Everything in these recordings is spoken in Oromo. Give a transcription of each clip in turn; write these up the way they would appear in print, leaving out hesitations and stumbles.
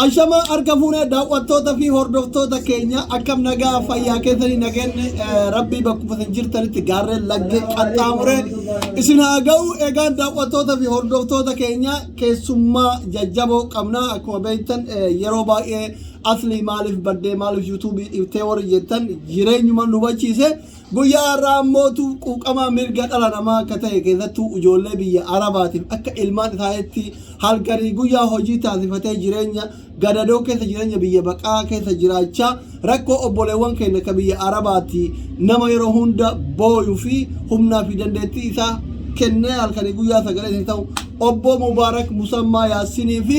Ashama harka fuunee, daawwattoota fi hordoftoota keenya, akkam nagaa fayyaa keessanii? Nageenyi rabbii bakkuma isin jirtanitti gaarreen laggee qaxxaamuree isin haa ga'u. Egaan daawwattoota fi hordoftoota keenya, keessummaa jajjaboo qabna. Akkuma beektan yeroo baay'ee "Aslii, maaliif baddee? Maaliif YouTubeii dhiiftee?" warri jettan jireenyuma nu hubachiise. Guyyaa har'aa ammootu quuqamaa mirga dhala namaa akka ta'e, keessattuu ijoollee biyya Arabaatiif akka ilmaan isaaniitti halkanii guyyaa hojii taasifatee, jireenya gadadoo keessa, jireenya biyya baqaa keessa jiraachaa, rakkoo obboleewwan keenya ka biyya Arabaati nama yeroo hunda booyuu fi humnaa fi dandeettii isaa kennee halkanii guyyaa sagalee isin ta'u, obbo Mubaarak Musammaa Yaassinii fi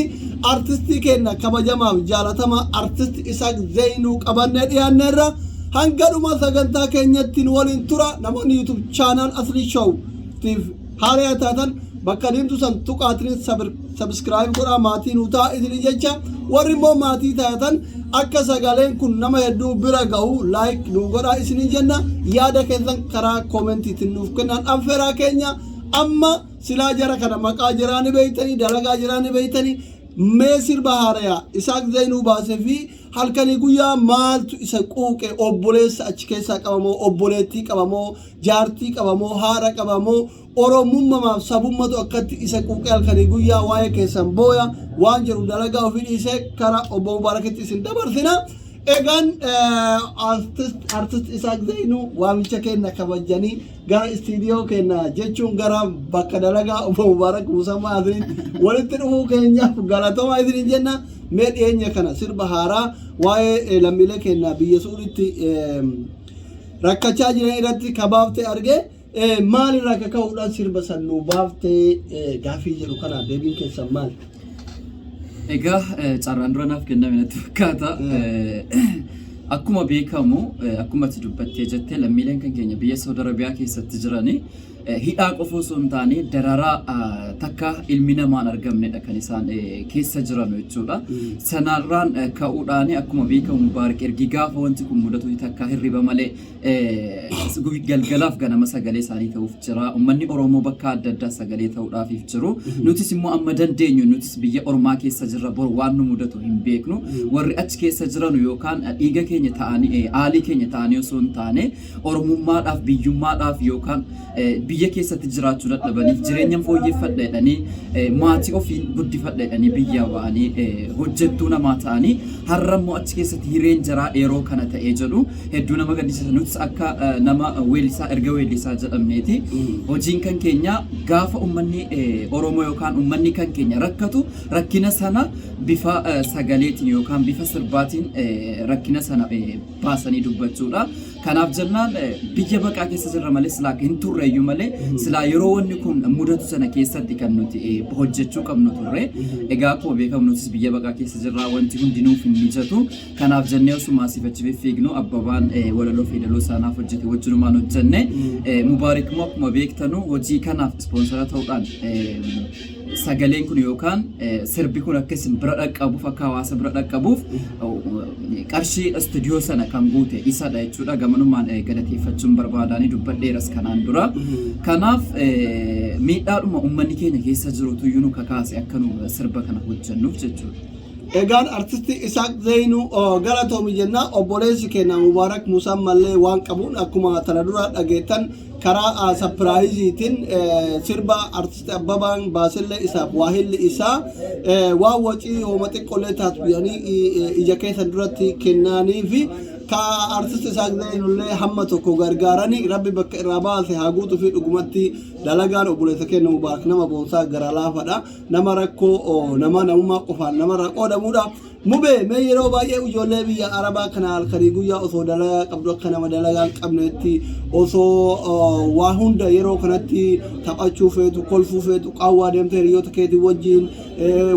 artistii keenya kabajamaaf jaalatamaa artist Isaaq Zeynuu qabannee dhiyaanneerra. Hanga dhuma sagantaa keenyatti nu waliin tura. Namoonni YouTube channel Aslii Show tiif haaraa taatan bakka diimtuu san tuqaatiin subscribe godhaa, maatii nu ta'a isin jecha. Warri immoo maatii taatan akka sagaleen kun nama hedduu bira ga'u like nu godhaa isin jenna. Yaada keessan karaa commentiitiin nuuf kennan affeeraa keenya. Amma silaa jara kana maqaa jiraa ni beeytanii, dalagaa jiraa ni beeytanii. Mee sirba haarayaa Isaaq Zaynuu baasee fi halkanii guyyaa maaltu isa quuqe? Obboleessa achi keessaa qabamoo, obboleettii qabamoo, jaartii qabamoo, haadha qabamoo, oromummamaaf sabummatu akkatti isa quuqe halkanii guyyaa waa'ee keessan booya waan jedhu dalagaa ofii dhiisee kara obbo Mubaarakitti isin dabarsina. Egaan artist Isaaq Zaynuu waamicha keenya kabajanii gara istiidiyoo keenya, jechuun gara bakka dalagaa obbo Mubaarak Musammaa Asiriin walitti dhufuu keenyaaf galatoomaa isiniin jenna. Mee dhiyeenya kana sirba haaraa waa'ee lammiilee keenya biyya Suuditti rakkachaa jiran irratti kabaaftee argee, maalirraa kaka'uudhaan sirba san nuu baaftee gaafii jedhu kana deebiin keessan maali? Egaa carraan dura naaf kenname natti fakkaata. Akkuma beekamu, akkuma ati dubbattee jettee, lammiileen kan keenya biyya Saudi Arabiyaa keessatti jirani hidhaa qofa osoo hin taane dararaa takka ilmi namaan argamnedha kan isaan keessa jiran jechuudha. Sanarraan ka'uudhaan akkuma beekamu Mubaarak ergi gaafa wanti kun mudatu takka hirriba malee galgalaaf ganama sagalee isaanii ta'uuf jira. Uummanni Oromoo bakka adda addaa sagalee ta'uudhaafiif jiru. Nutis immoo amma dandeenyu, nutis biyya ormaa keessa jirra, bor waan nu mudatu hin beeknu. Warri achi keessa jiranu yookaan dhiiga keenya ta'anii, aalii keenya ta'anii osoo hin taane, Oromummaadhaaf, biyyummaadhaaf yookaan biyya keessatti jiraachuu dadhabaniif, jireenya fooyyeffadha jedhanii, maatii ofii guddifadha jedhanii biyya ba'anii hojjettuu namaa ta'anii, har'a immoo achi keessatti hireen jaraa yeroo kana ta'ee jedhu hedduu nama gaddisiisa. Nutis akka nama weellisaa, erga weellisaa jedhamneeti, hojiin kan keenya gaafa uummanni Oromoo yookaan uummanni kan keenya rakkatu rakkina sana bifa sagaleetiin yookaan bifa sirbaatiin rakkina sana baasanii dubbachuudha. Kanaaf jennaan biyya baqaa keessa jirra malee silaa hin turreeyyuu malee silaa yeroo wanni kun mudatu sana keessatti kan nuti hojjechuu qabnu turre. Egaa akkuma beekamu nutis biyya baqaa keessa jirra, wanti hundinuuf hin mijatu. Kanaaf jennee osuma asiif achi fiffiignu Abbabaan walaloo fi yeedaloo isaanaaf hojjete wajjinumaan hojjenne. Mubaarik immoo akkuma beektanu hojii kanaaf sponsora ta'uudhaan sagaleen kun yookaan sirbi kun akka isin bira dhaqqabuuf, akka hawaasa bira dhaqqabuuf qarshii istuudiyoo sana kan guute isadha jechuudha. Gamanumaan galateeffachuun barbaadaanii dubbadheeras kanaan dura. Kanaaf miidhaadhuma uummanni keenya keessa jirutu iyyuu nu kakaase akka nu sirba kana hojjennuuf jechuudha. Egaan artisti Isaaq Zeenuu galatoomi jenna. Obboleessi keenya Mubaarak Musammallee waan qabuun akkuma tana dura dhageettan karaa surpriseiitiin sirba artisti Abbabaan baasellee isaaf waahilli isaa waan wacii hooma xiqqollee taatu jedhanii ija keessan duratti kennaanii fi ka artisti Isaaq Zeenullee hamma tokko gargaaranii, rabbi bakka irraa baase haa guutuu fi dhugumatti dalagaan obboleessa keenya Mubaarak nama boonsaa, gara laafadha, nama rakkoo nama namummaa qofaan namarraa qoodamuudha. Mubee, mee yeroo baay'ee ijoollee biyya Arabaa kana halkanii guyyaa osoo dalagaa qabdu akka nama dalagaa hin qabnetti, osoo waa hunda yeroo kanatti taphachuu feetu, kolfuu feetu, qaawwaa deemtee hiriyoota keetii wajjin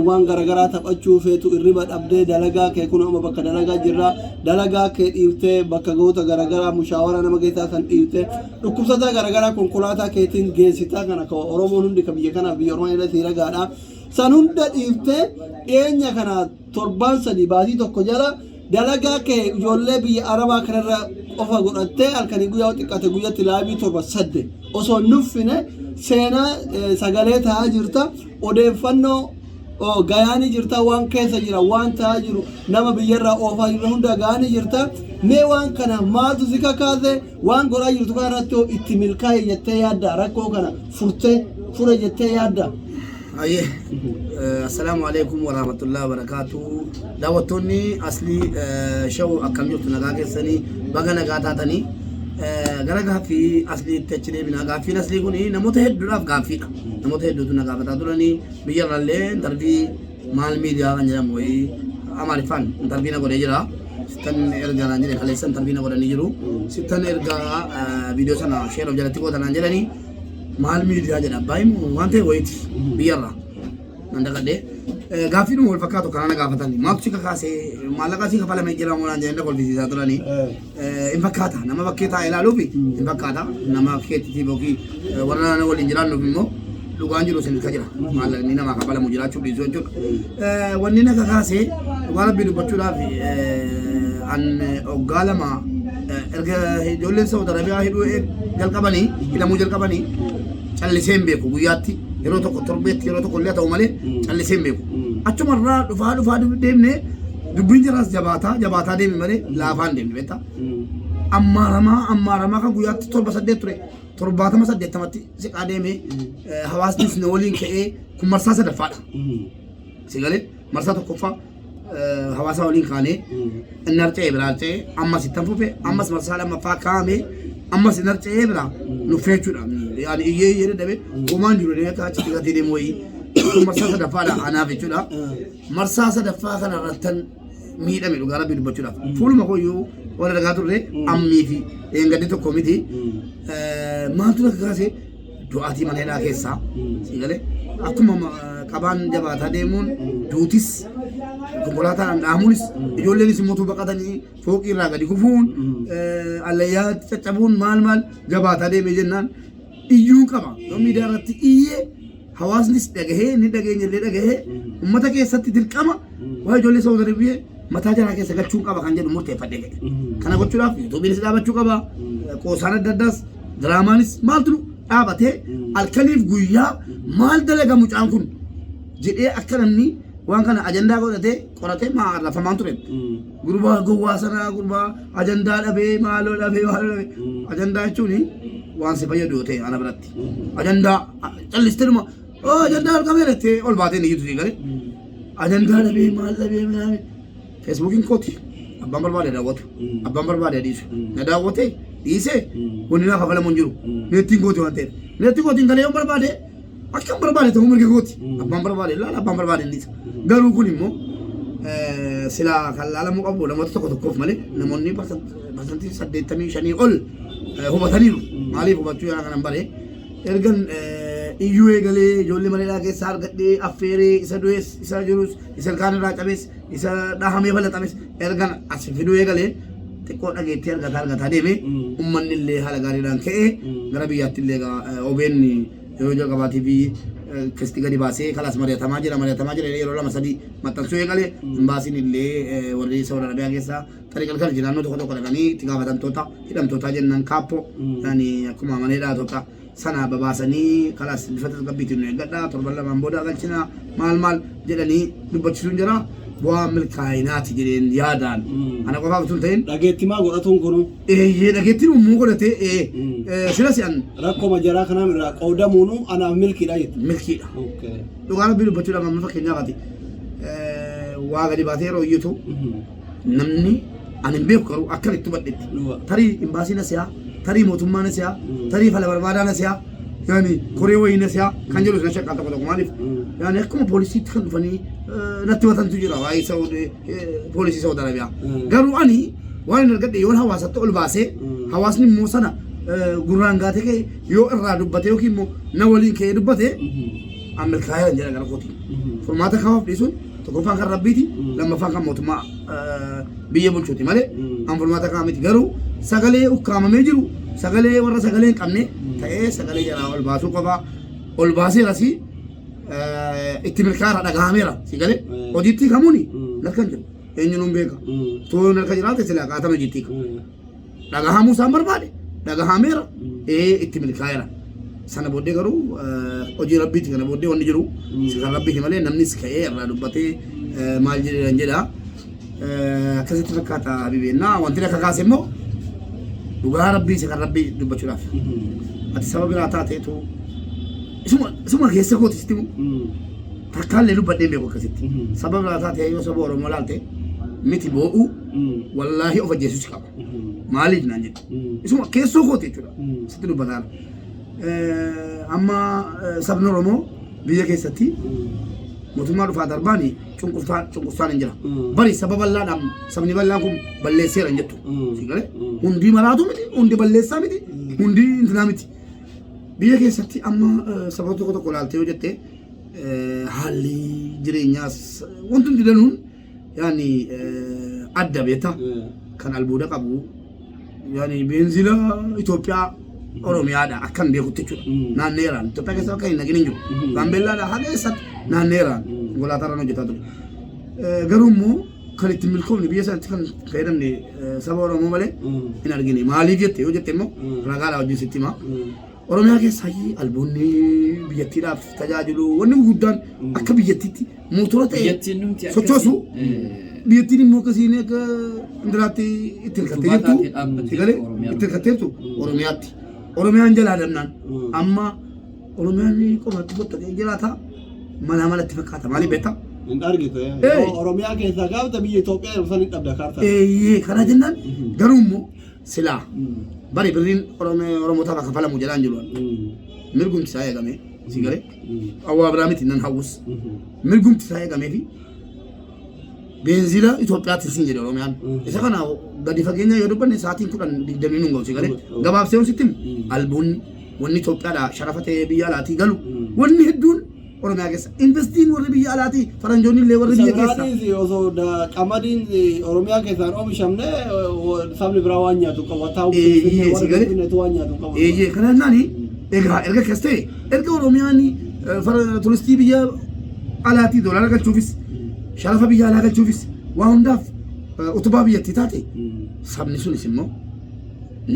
waan garaagaraa taphachuu feetu, irriba dhabdee dalagaa kee, kun amma bakka dalagaa jirra, dalagaa kee dhiiftee, bakka goota garaagaraa mushaawara nama keessaa san dhiiftee, dhukkubsataa garaagaraa konkolaataa keetiin geessitaa, kana ka Oromoon hundi ka biyya kanaaf biyya Oromoo irratti ragaadha. San hunda dhiiftee dhiyeenya kana torbaan 3, baatii 1 jala dalagaa kee ijoollee biyya Arabaa kanarra qofa godhattee halkanii guyyaa xiqqaate guyyatti liveii 7 8 osoo hin nuffine seenaa sagalee ta'aa jirta. Odeeffannoo Oo gayaanii jirta, waan keessa jira, waan ta'aa jiru, nama biyyarraa oofaa jiru hunda gayaanii jirta. Mee waan kana maaltu si kakaase? Waan godhaa jirtu kana irratti hoo itti milkaa'e jettee yaadda? Rakkoo kana furtee fure jettee yaadda? Ayyee. Assalaamu alaikum warahmatullahi wabarakatuh. Daawwattoonni Aslii show, akkam jirtu? Nagaa keessanii? Baga nagaa taatanii. Gara gaaffii Asliitti achi deebina. Gaaffiin Aslii kun namoota hedduudhaaf gaaffiidha. Namoota hedduutu na gaafataa turanii, biyya irraallee interview maal miidiyaa kan jedhamu wayii Amaariffaan interview na godhee jira. Sittan ergaa naan jedhe, kaleessa interview na godhanii jiru. Sittan ergaa viidiyoo sana share of jalatti gootan naan jedhanii, maal miidiyaa jedha baay'ee waan ta'e wayiiti biyyarraa nan dagadhee. Gaaffiidhuma wal fakkaatu kana na gaafatan, maaltu si kakaasee, maallaqa si kafalamee jira moo naan jedhanii na kolfisiisaa turanii. Hin fakkaata, nama bakkee taa'ee ilaaluuf hin fakkaata, nama keettitiif yookiin warra na waliin jiraannuuf immoo dhugaan jiru isin ka jira, maallaqni namaa kafalamu jiraachuuf dhiisuu jechuudha. Wanni na kakaasee, dhugaa Rabbii dubbachuudhaaf, an waggaa 2 erga ijoolleen Saudi Arabiyaa hidhuu jalqabanii, hidhamuu jalqabanii, callisee hin beeku. Guyyaatti yeroo tokko, torbeetti yeroo tokko illee haa ta'u malee, callisee hin beeku. Achumarraa dhufaa dhufaa deemnee dubbiin jaraas jabaataa jabaataa deeme malee laafaa hin deemne, beektaa. Ammaaramaa ammaaramaa kan guyyaatti torba saddeet ture 70 80tti siqaa deeme, hawaasnis na waliin ka'ee. Kun marsaa sadaffaadha. Sigalee marsaa tokkoffaa hawaasa waliin kaanee inni harca'ee biraa harca'ee, ammas ittan fufe, ammas marsaa lammaffaa kaa'ame, ammas inni harca'ee biraa nuffee jechuudha. Yaani iyyee iyyee dadhabe, homaan jiru akka achitti gatee deemu wayii. Kun marsaa sadaffaadha anaaf jechuudha. Marsaa sadaffaa kana irrattan miidhame, dhugaa Rabbii dubbachuudhaaf. Fuuluma koyyuu waan argaa turre ammii fi eengaddi tokko miti. Maaltu na kakaase? Du'aatii mana hidhaa keessaa siigalee akkuma qabaan jabaataa deemuun, duutis, konkolaataadhaan dhaamuunis, ijoolleenis immoo baqatanii fooqii irraa gadi kufuun, allayyaatti caccabuun, maal maal jabaataa deemee jennaan iyyuu qaba. Yoo miidiyaa irratti iyyee hawaasnis dhagahee, inni dhageenya illee dhagahee, uummata keessatti dirqama waa ijoollee Saudi Arabiyaa mataa jaraa keessa galchuun qaba kan jedhu murteeffadhee ga'e. Kana gochuudhaaf yuutuubiinis dhaabachuu qaba. Qoosaan adda addaas, diraamaanis maaltu dhaabatee, halkaniif guyyaa maal dalaga mucaan kun jedhee akka namni waan kana ajandaa godhatee qoratee maa arrafamaan ture. Gurbaa gowwaa sanaa, gurbaa ajandaa dhabee, maaloo dhabee, maaloo dhabee. Ajandaa jechuun waan si fayyadu yoo ta'e ana biratti. Ajandaa callistee dhuma ajandaa argamee jettee ol baatee ni jitu galee. Ajandaa dhabee, maal dhabee, maal Feesbuukiin kooti. Abbaan barbaade daawwatu. Abbaan barbaade dhiisu. Na daawwatee dhiisee wanni naa kafalamu hin jiru. Neettiin kooti waan ta'eef. Neettii kootiin galee yoo barbaade, akkam barbaade ta'uu mirga kooti. Abbaan barbaade ilaala, abbaan barbaade hin dhiisa. Garuu kun immoo silaa kan laalamuu qabu namoota tokko tokkoof malee, namoonni 85% ol hubataniiru. Maaliif hubachuu yaa kanan bare, ergan iyyuu eegalee ijoollee maneedhaa keessaa argadhee affeeree, isa du'es, isa jirus, isa ilkaan irraa cabees, isa dhahamee falaxames ergan as fiduu eegalee, xiqqoo dhageettii argataa argataa deeme. Uummanni illee haala gaariidhaan ka'ee gara biyyaatti illee OBN yeroo jalqabaatii fi keessatti gadi baasee kalaas mari'atamaa jira, mari'atamaa jira, yeroo lama sadii maxxansuu eegale. Imbaasiin illee warri Saudi Arabiyaa keessaa tarii qalqal naannoo tokko tokko dhaqanii itti gaafatamtoota hidhamtootaa jennaan, kaappoo yaani akkuma maneedhaa tokko sana babaasanii, kalaas bifa tasgabbiitiin nu eeggadha, torban lamaan booda galchina, maal maal jedhanii dubbachisuun jira, bu'aa milkaa'inaati jedheen yaadaan ana qofaaf utuu hin ta'in. Dhageettimaa godhatuun kunu. Eeyyee, dhageettiin uumuu godhatee sila si'an. Rakkoo majaraa kanaan irraa qoodamuunu anaaf milkiidha jette. Milkiidha. Dhugaa Rabbii dubbachuudhaaf, amma fakkeenyaaf ati waa gadi baatee yeroo iyyatu, namni ani hin beeku, garuu akkan itti hubadhetti, tarii imbaasiin asiyaa, tarii mootummaan asiyaa, tarii fala barbaadaan asiyaa, yaani koree wayii asiyaa kan jedhu na shakkaan tokko tokko. Maaliif, yaani akkuma poolisiitti kan dhufanii natti matantu jira waa'ee Saudi, poolisii Saudi Arabiyaa. Garuu ani waan hin argadhe yoon hawaasatti ol baasee, hawaasni immoo sana gurraan gaatee ka'e yoo irraa dubbate yookiin immoo na waliin ka'ee dubbate, an milkaa'eera jedha gara kooti. Furmaata kaa'uuf dhiisuun tokkoffaan kan Rabbiiti, lammaffaan kan mootummaa biyya bulchuuti malee an furmaata kaa'aa miti. Garuu sagalee ukkaamamee jiru, sagalee warra sagalee hin qabne ta'ee, sagalee jalaa ol baasuu qofaa ol baaseerasi, itti milkaa'eera, dhagahameera si galee hojiitti kamuuni narka hin jiru, eenyuun beeka too narka jiraate silaa qaatama hojiitti dhagahamuu isaan barbaade dhagahameera, itti milkaa'eera. Sana booddee garuu hojii rabbiiti kana booddee wanni jiru kan rabbiiti malee namnis ka'ee irraa dubbatee maal jedhan jedha. Akkasitti fakkaata Habibeennaa wanti akka kaase immoo dhugaa rabbii isa kan rabbii dubbachuudhaaf. Ati saba biraa taateetu isuma keessa kooti sitti himu. Takkaallee dubbadhee beeku akkasitti. Saba biraa taatee yoo saba Oromoo laalte miti boo'uu wallaahi of ajjeesuus qaba. Maaliif naan jedhe. Isuma keessoo kooti jechuudha. Sitti dubbataa. Amma sabni Oromoo biyya keessatti mootummaa dhufaa darbaani cunqursaan hin jira. Bari saba bal'aadhaan sabni bal'aan kun balleesseera hin jettu. Si galee? Hundi maraatu miti, hundi balleessaa miti, hundi intinaa miti. Biyya keessatti amma saba tokko tokko ilaaltee yoo jette haalli jireenyaas wanti hundi danuun yaani adda beektaa kan albuuda qabu yaani beenzila Itoophiyaa Oromiyaadha akkan beekutti jechuudha. Naanneeraan Itoophiyaa keessa bakka hin dhaqin hin jiru. Gaambeellaadha haga eessatti naanneeraan konkolaataa hojjetaa ture. Garuu immoo kan ittiin milkoofne biyya sanatti kan fayyadamne saba Oromoo malee hin argine. Maaliif jette yoo jette immoo ragaadhaa wajjin sitti hima. Oromiyaa keessaa albuunni biyyattiidhaaf tajaajilu wanni guddaan akka biyyattiitti mootora ta'e Biyyattiin numti akkasii, sochoosu biyyattiin immoo akkasiin akka indiraatti itti hirkattee Utubaa jirtu taatee dhaabbattee si galee Oromiyaa itti hirkattee jirtu Oromiyaatti. Oromiyaan jalaa dabnaan amma Oromiyaan qofaatti fottoqee jiraata manaa malatti fakkaata maaliif beektaa? Hin argitu. Ee. Oromiyaa keessaa gaafata biyya Itoophiyaa yeroo san hin dhabda kaartaa. Eeyyee kana jennaan garuu immoo silaa bari birriin Oromootaaf akka kafalamu jedhaan jiru. Mirgumti isaa eegame si galee hawaa biraa miti nan hawwus mirgumti isaa eegamee fi beenzila Itoophiyaatti siin jedhe Oromiyaan. Isa kana gadi fageenya yoo dubbanne sa'aatiin 10 20 nun ga'u si galee gabaabsee yoon sitti himu albuunni wanni Itoophiyaadhaa sharafa ta'ee biyya alaatii galu wanni hedduun Oromiyaa keessa investiin warri biyya alaatii faranjoonni illee warri biyya keessa. Sabiraanis osoo qamadiin Oromiyaa keessaan oomishamne sabni biraa waan nyaatu qabu. Taa'u Eeyyee, si galee? Finfinneetu waan nyaatu qabu. Eeyyee kana jennaan egaa erga akkas ta'e erga Oromiyaan turistii biyya alaatii doolaara galchuufis sharafa biyya alaa galchuufis waa hundaaf utubaa biyyattii taate sabni sunis immoo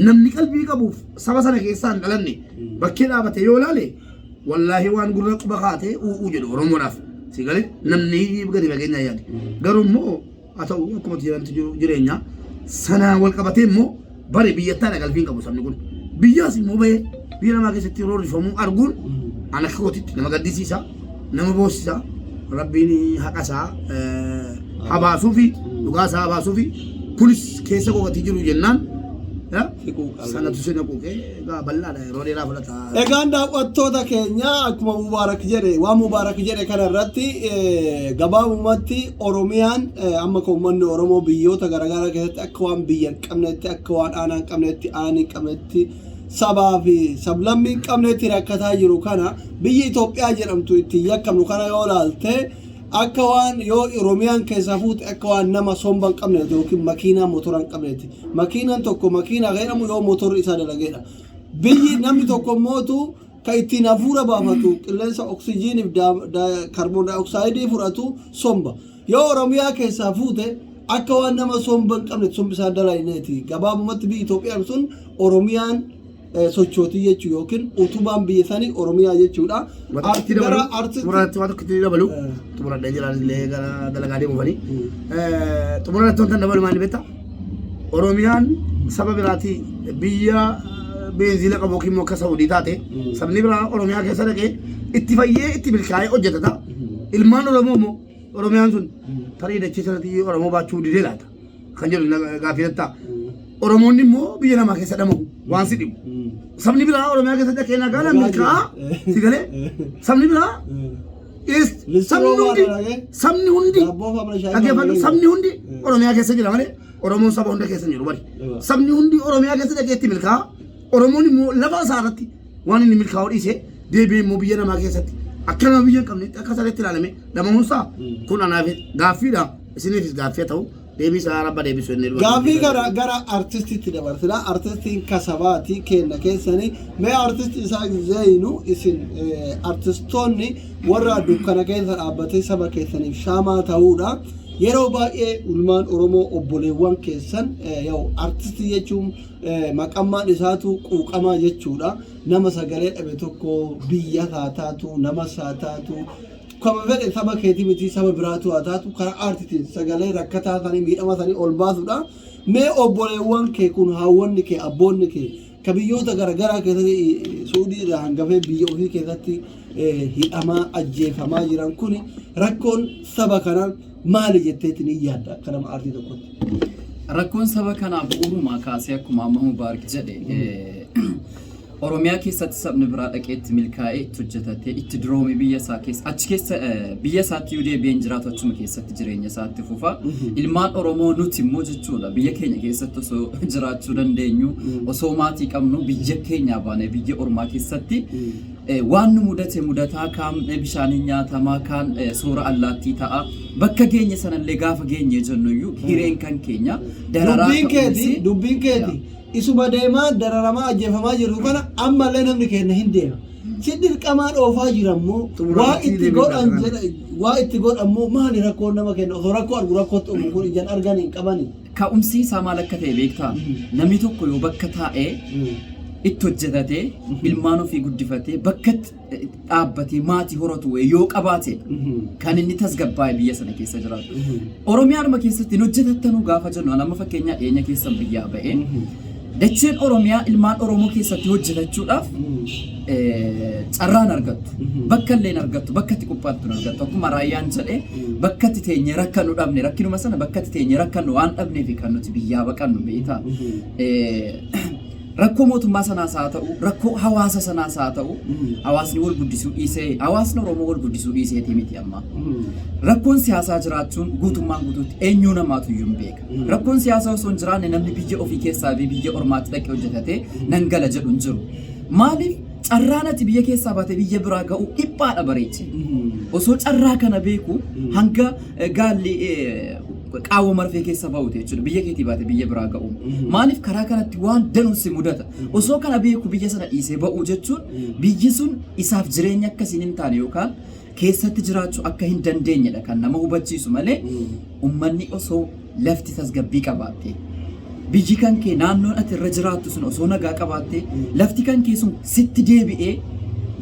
namni qalbii qabuuf saba sana keessaa hin dhalanne bakkee dhaabate yoo ilaale wallaahi waan gurra quba kaatee u'uu jedhu Oromoodhaaf si galee namni gadi fageenyaa yaade garuu immoo haa ta'u akkuma jirantu jiru jireenya sanaan wal qabatee immoo bare biyyattaa galfiin qabu sabni kun biyyaas immoo bahee biyya namaa keessatti roorrifamuu arguun an akka kootitti nama gaddisiisa nama boossisa rabbiin haqa isaa haa baasuu fi dhugaa isaa haa baasuu fi kunis keessa kootii jiru jennaan sanatu si naquuqee egaa bal'aadha yeroo dheeraa fudhata. Egaan daawwattoota keenya akkuma Mubaarak jedhe waan Mubaarak jedhe kana irratti gabaabumatti Oromiyaan amma kan uummanni Oromoo biyyoota garaagaraa keessatti akka waan biyya hin qabnetti akka waan aanaa hin qabnetti aanii hin qabnetti sabaa fi sablammii hin qabnetti rakkataa jiru kana biyyi Itoophiyaa jedhamtu ittiin yakkamnu kana yoo ilaalte akka waan yoo Oromiyaan keessaa fuute akka waan nama somba hin qabneeti yookiin makiinaa motora hin qabneeti. Makiinaan tokko makiinaa kan jedhamu yoo motorri isaa dalageedha. Biyyi namni tokko mootu kan ittiin hafuura baafatu qilleensa oksijiiniif kaarboon daayoksaaydii fudhatu somba. Yoo Oromiyaa keessaa fuute akka waan nama somba hin qabne sombi isaa dalagneeti. Gabaabumatti biyyi Itoophiyaan sun Oromiyaan sochootii jechuu yookiin utubaan biyya sanii Oromiyaa jechuudha. Gara artisti Xumurratti waan tokko dabalu xumuradhee jiraan illee gara dalagaa deemufanii. Xumurratti wanta dabalu maali beektaa? Oromiyaan saba biraatii biyya beenzila qabu yookiin immoo akka Saawudii taate sabni biraa Oromiyaa keessa dhaqee itti fayyee itti milkaa'ee hojjetata. Ilmaan Oromoo immoo Oromiyaan sun tarii dachee sanatti Oromoo baachuu didee laata kan jedhu gaaffii ta'a. Oromoonni immoo biyya namaa keessa dhamahu waan si dhibu. Sabni biraa Oromiyaa keessa dhaqee nagaa milkaa'aa si galee sabni biraa sabni hundi sabni hundi dhaggeeffadhu sabni hundi Oromiyaa keessa jira malee Oromoon saba hunda keessa hin jiru bari. Sabni hundi Oromiyaa keessa dhaqee itti milkaa'a. Oromoon immoo lafa isaa irratti waan inni milkaa'u dhiisee deebi'ee immoo biyya namaa keessatti akka nama biyya hin qabnetti akka sareetti ilaalame dhamamuunsaa kun anaaf gaaffiidha. Isiniifis gaaffii haa ta'u deebii isaa rabba deebisu inni dura. Gaaffii gara artistiitti dabarsina. Artistiin kasabaati kenna keessanii. Mee artistii isaa Zeynu isin artistoonni warra dukkana keessa dhaabbatee saba keessaniif shaamaa ta'uudha. Yeroo baay'ee ilmaan Oromoo obboleewwan keessan yoo artistii jechuun maqammaan isaatu quuqamaa jechuudha. Nama sagalee dhabe tokko biyya haa taatu, nama haa taatu, kama fedhe saba keetii miti saba biraatu haa taatu, karaa aartiitiin sagalee rakkataa sanii miidhama sanii ol baasuudha. Mee obboleewwan kee kun, haawwanni kee, abboonni kee ka biyyoota garaagaraa keessatti, Suudii irraa hangafee biyya ofii keessatti hidhamaa ajjeefamaa jiran kun, rakkoon saba kanaa maali jetteetti ni yaadda akka nama aartii tokkotti? Rakkoon saba kanaa bu'uurumaa kaasee akkuma amma Mubaarak jedhe, Oromiyaa keessatti sabni biraa dhaqee itti milkaa'ee, itti hojjetatee, itti duroome biyya isaa keessa achi keessa biyya isaatti yoo deebi'een jiraatu achuma keessatti jireenya isaatti fufa. Ilmaan Oromoo nuti immoo jechuudha biyya keenya keessatti osoo jiraachuu dandeenyu, osoo maatii qabnu, biyya keenyaa baanee biyya ormaa keessatti waan nu mudate mudataa, kaan bishaaniin nyaatamaa, kaan soora allaattii ta'a. Bakka geenye sanallee gaafa geenye jennu iyyuu hireen kan keenya dararaa Dubbiin keeti ta'uunis dubbiin keeti isuma deemaa dararamaa ajjeefamaa jiru kana ammallee namni keenya hin deema. Si dirqamaa dhoofaa jira immoo waa itti godhan jedha, waa itti godhan immoo maali rakkoon nama keenya osoo rakkoo argu rakkootti uumu kun ijaan argan hin qabani? Ka'umsi isaa maal akka ta'e beektaa? Namni tokko yoo bakka taa'ee itti hojjetatee, ilmaan ofii guddifatee, bakka itti dhaabbatee maatii horatu wayii yoo qabaate kan inni tasgabbaa'e biyya sana keessa jiraatu. Oromiyaadhuma keessatti hin hojjetattanuu gaafa jennu, amma fakkeenyaa dhiyeenya keessan biyyaa ba'ee, dacheen Oromiyaa ilmaan Oromoo keessatti hojjetachuudhaaf carraan argattu. Bakka illee hin argattu, bakka itti qophaattu hin argattu. Akkuma Raayyaan jedhe, bakka itti teenyee rakkannu dhabne, rakkinuma sana bakka itti teenyee rakkannu waan dhabneef kan nuti biyyaa baqannu beektaa. Rakkoo mootummaa sanaas haa ta'u, rakkoo hawaasa sanaas haa ta'u, hawaasni wal guddisuu dhiisee, hawaasni Oromoo wal guddisuu dhiiseetii miti amma. Rakkoon siyaasaa jiraachuun guutummaan guutuutti eenyuu namaatu iyyuu hin beeka. Rakkoon siyaasaa osoo hin jiraanne namni biyya ofii keessaa fi biyya ormaatti dhaqee hojjetatee nan gala jedhu hin jiru. Maaliif? Carraan ati biyya keessaa baatee biyya biraa ga'u dhiphaadha bareeche. Osoo carraa kana beeku hanga gaalli qaawwa marfee keessa ba'uti jechuudha. Biyya keetii baate biyya biraa ga'u. Maaliif? Karaa kanatti waan danuun si mudata. Osoo kana beeku biyya sana dhiisee ba'uu jechuun biyyi sun isaaf jireenya akkasiin hin taane yookaan keessatti jiraachuu akka hin dandeenyedha kan nama hubachiisu malee, ummanni osoo lafti tasgabbii qabaatte, biyyi kan kee, naannoon ati irra jiraattu sun osoo nagaa qabaatte, lafti kan kee sun sitti deebi'ee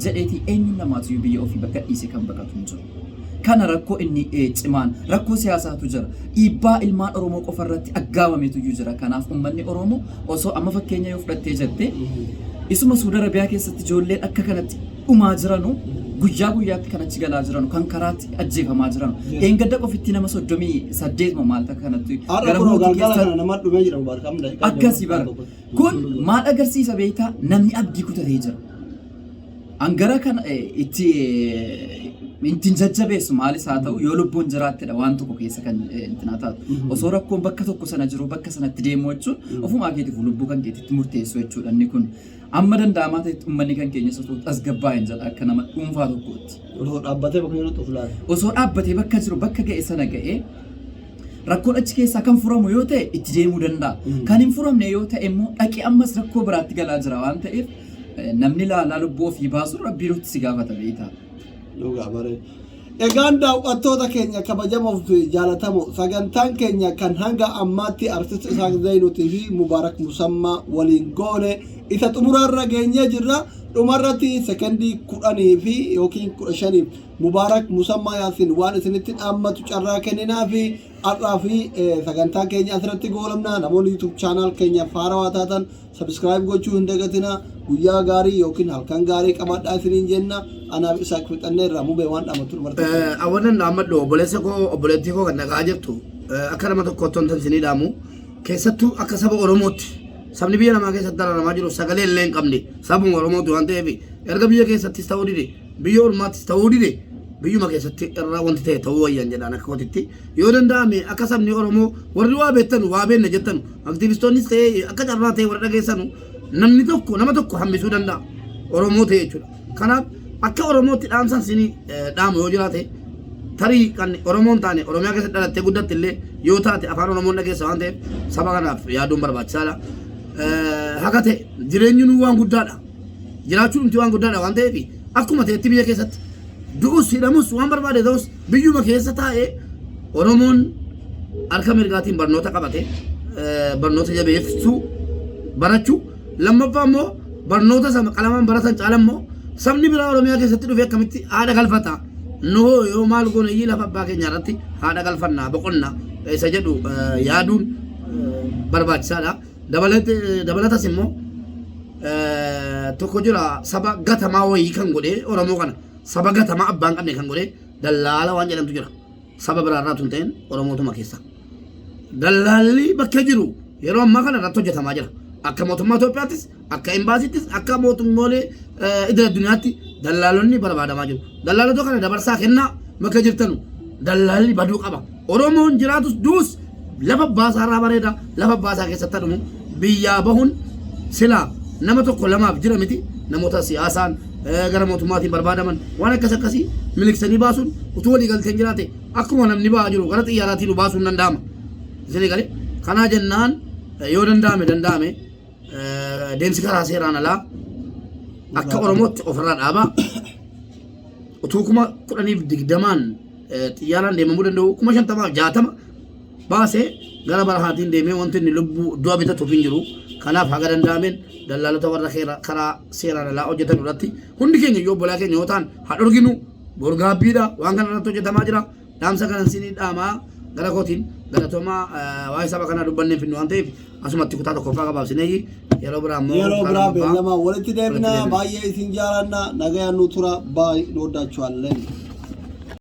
jedheetii eenyuun namaatu biyya ofii bakka dhiise kan baqatu hin jiru. Kana rakkoo inni cimaan rakkoo siyaasaatu jira. Dhiibbaa ilmaan Oromoo qofa irratti aggaamametu iyyuu jira. Kanaaf uummanni Oromoo osoo amma fakkeenya yoo fudhattee jette, isuma Suudi Arabiyaa keessatti ijoolleen akka kanatti dhumaa jiranu, guyyaa guyyaatti kan achi galaa jiranu, kan karaatti ajjeefamaa jiranu. Dheengadda qofitti nama 38 moo maal takka kanatti Har'a gara kunoo Huutii galgala keessatti kana nama dhumee jira Mubaarak amma daqiiqaa akkasii bara. Kun maal agarsiisa beektaa? Namni abdii kutatee jira. Angara kana itti ittiin jajjabeessu maalis haa ta'u, yoo lubbuun jiraattedha waan tokko keessa kan intinaa taatu. Osoo rakkoon bakka tokko sana jiru bakka sanatti deemuu jechuun ofumaa keetiif lubbuu kan keetitti murteessu jechuudha inni kun. Amma danda'amaa ta'etti uummanni kan keenya osoo tasgabbaa'een jedha akka nama dhuunfaa tokkootti. Osoo dhaabbatee bakka jirutti of ilaala. Osoo dhaabbatee bakka jiru bakka ga'e sana ga'ee rakkoon achi keessaa kan furamu yoo ta'e itti deemuu danda'a. Kan hin furamne yoo ta'e immoo dhaqee ammas rakkoo biraatti galaa jira waan ta'eef, namni laalaa lubbuu ofii baasu rabbii nutti si gaafata beektaa. Dhugaa bareeda. Egaan daawwattoota keenya kabajamoo fi jaalatamoo, sagantaan keenya kan hanga ammaatti artist Isaaq Zaynuutii fi Mubaarak Musammaa waliin goone isa xumuraarra geenyee jirra. Dhumarratti sekendii 10 fi yookiin 15f Mubaarak Musammaa Yaasin waan isinitti dhaammatu carraa kenninaa fi har'aa fi sagantaa keenya asirratti goolabna. Namoonni YouTube channel keenya faarawaa taatan subscribe gochuu hin dagatina. Guyyaa gaarii yookiin halkan gaarii qabaadhaa isiniin jenna. Anaaf Isaaq fixanneerra. Mubee, waan dhaamatu dhumarratti? Awwalan dhaammadhu, obboleessa koo, obboleettii koo kan dhagaa jirtu, akka nama tokkootti wantan isinii dhaamu, keessattuu akka saba Oromootti, sabni biyya namaa keessatti dararamaa jiru sagalee illee hin qabne sabuma Oromooti waan ta'eef, erga biyya keessattis ta'uu dide, biyya ormaattis ta'uu dide, biyyuma keessatti irra wanti ta'e ta'uu wayyan jedhaan. Akka kootitti yoo danda'ame akka sabni Oromoo, warri waa beektan, waa beekna jettan, aktiivistoonnis ta'e, akka carraa ta'e warra dhageessanu, namni tokko nama tokko hambisuu danda'a Oromoo ta'e jechuudha. Kanaaf akka Oromootti dhaamsan sinii dhaamu yoo jiraate, tarii kan Oromoon taane Oromiyaa keessatti dhalattee guddatte illee yoo taate afaan Oromoon dhageessa waan ta'eef saba kanaaf yaaduun barbaachisaadha. Haga ta'e jireenyi nu waan guddaadha. Jiraachuun nuti waan guddaadha waan ta'eef akkuma ta'etti biyya keessatti du'us hidhamus waan barbaade ta'us biyyuma keessa taa'ee Oromoon Harka mirgaatiin barnoota qabate, barnoota jabeessuu barachuu, lammaffaa immoo barnoota sana qalamaan baratan caala immoo sabni biraa Oromiyaa keessatti dhufee akkamitti haadha galfata, nuhoo yoo maal goone iyyii lafa abbaa keenya irratti haadha galfannaa boqonna isa jedhu yaaduun barbaachisaadha. Dabalatas immoo tokko jira, saba gatamaa wayii kan godhee, Oromoo kana saba gatamaa abbaan qabne kan godhee dallaala waan jedhamtu jira. Saba biraarraa tun ta'in Oromootuma keessa. Dallaalli bakka jiru yeroo ammaa kana irratti hojjetamaa jira. Akka mootummaa Itoophiyaattis, akka embaasiittis, akka mootummoolee idil addunyaatti dallaalonni barbaadamaa jiru. Dallaalota kana dabarsaa kennaa bakka jirtanu, dallaalli baduu qaba. Oromoon jiraatus duus lafa baasaa irraa bareeda, lafa baasaa keessatti dhumu biyyaa bahuun silaa nama tokko lamaaf jira miti, namoota siyaasaan gara mootummaatiin barbaadaman waan akkas akkasii miliksanii baasuun utuu walii galteen jiraate akkuma namni ba'aa jiru gara xiyyaaraatiin nu baasuun danda'ama. Isinii galee kanaa jennaan, yoo danda'ame deemsi karaa seeraan alaa akka Oromootti ofirraa dhaabaa. Utuu 10,020n xiyyaaraan deemamuu danda'u, 50,000 60 baasee gara barahaatiin deemee wanti inni lubbuu du'a bitatuuf hin jiru. Kanaaf haga danda'ameen dallaalota warra karaa seeraan alaa hojjetan irratti hundi keenya yoo obbolaa keenya yoo ta'an haa dhorginu. Borgaabbiidha, waan kana irratti hojjetamaa jira. Dhaamsa kanan sinii dhaamaa gara kootiin galatoomaa. Waa'ee saba kanaa dubbannee finnu waan ta'eef asumatti kutaa tokkoffaa gabaabsinee yeroo biraa immoo yeroo kutaa biraa lammaffaa beellama walitti deebina. Walitti deebina. Baay'ee isin jaalanna, nagayaan nu tura, baay'ee እንወዳችኋለን.